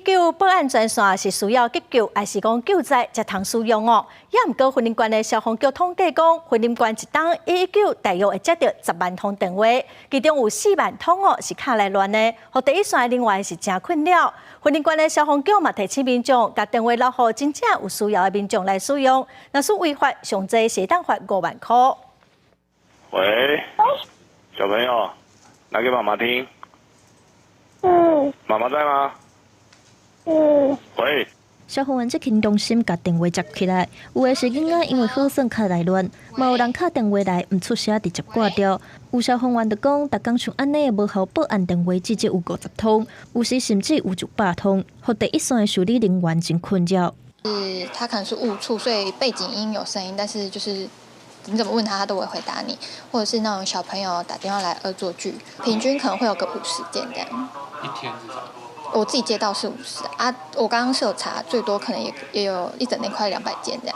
119報案專線是需要急救，抑是講救災才通使用哦。也毋過雲林縣的消防局統計講，雲林縣一冬119大約會接著10萬通電話，其中有4萬通哦是敲來亂的，予第一線人員是誠困擾。雲林縣的消防局嘛提醒民眾，共電話留予真正有需要的民眾來使用，若是違法，上濟是會當罰5萬箍。喂，小朋友，拿給媽媽聽。嗯。媽媽在嗎？嗯。喂。消防員執勤中心共電話接起來，有的是囡仔因為好耍敲來亂，嘛有人敲電話來毋出聲直接掛掉。有消防員就講，逐工像按呢無效報案電話至少有50通，有時甚至有100通，予第一線的受理人員真困擾。是，他可能是誤觸，所以背景音有聲音，但是就是你怎麼問他，他都會回答你。或者是那種小朋友打電話來惡作劇，平均可能會有個50件這樣。一天至少。我自己接到是五十啊，我剛剛是有查，最多可能也有一整天快200件這樣。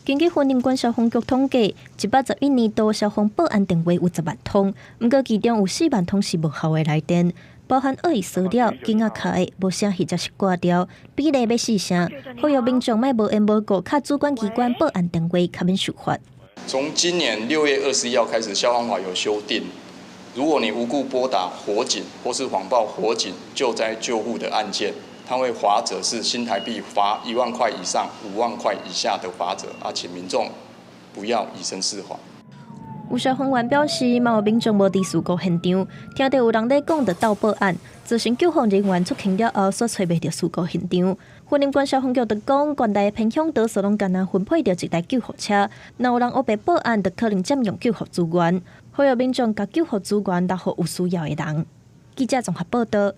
根據雲林縣消防局統計，111年度消防報案電話有10萬通，毋過其中有4萬通是無效的來電，包含惡意騷擾、囡仔敲的無聲或者是掛掉，比例欲四成。呼籲民眾莫無緣無故敲主管機關報案電話，較免受罰。從今年6月21號開始，消防法有修訂。如果你無故撥打火警或是謊報火警救災救護的案件，他會罰則是新台幣罰1萬塊以上5萬塊以下的罰則啊，請民眾不要以身試法。有消防員表示，嘛有民眾無佇事故現場，聽著有人咧講就鬥報案，造成救護人員出勤了後，煞揣袂著事故現場。雲林縣消防局就講，縣內偏鄉多數攏干焦分配著一台救護車，若有人烏白報案，就可能佔用救護資源。呼籲民眾共救護資源留予有需要的人。記者綜合報道。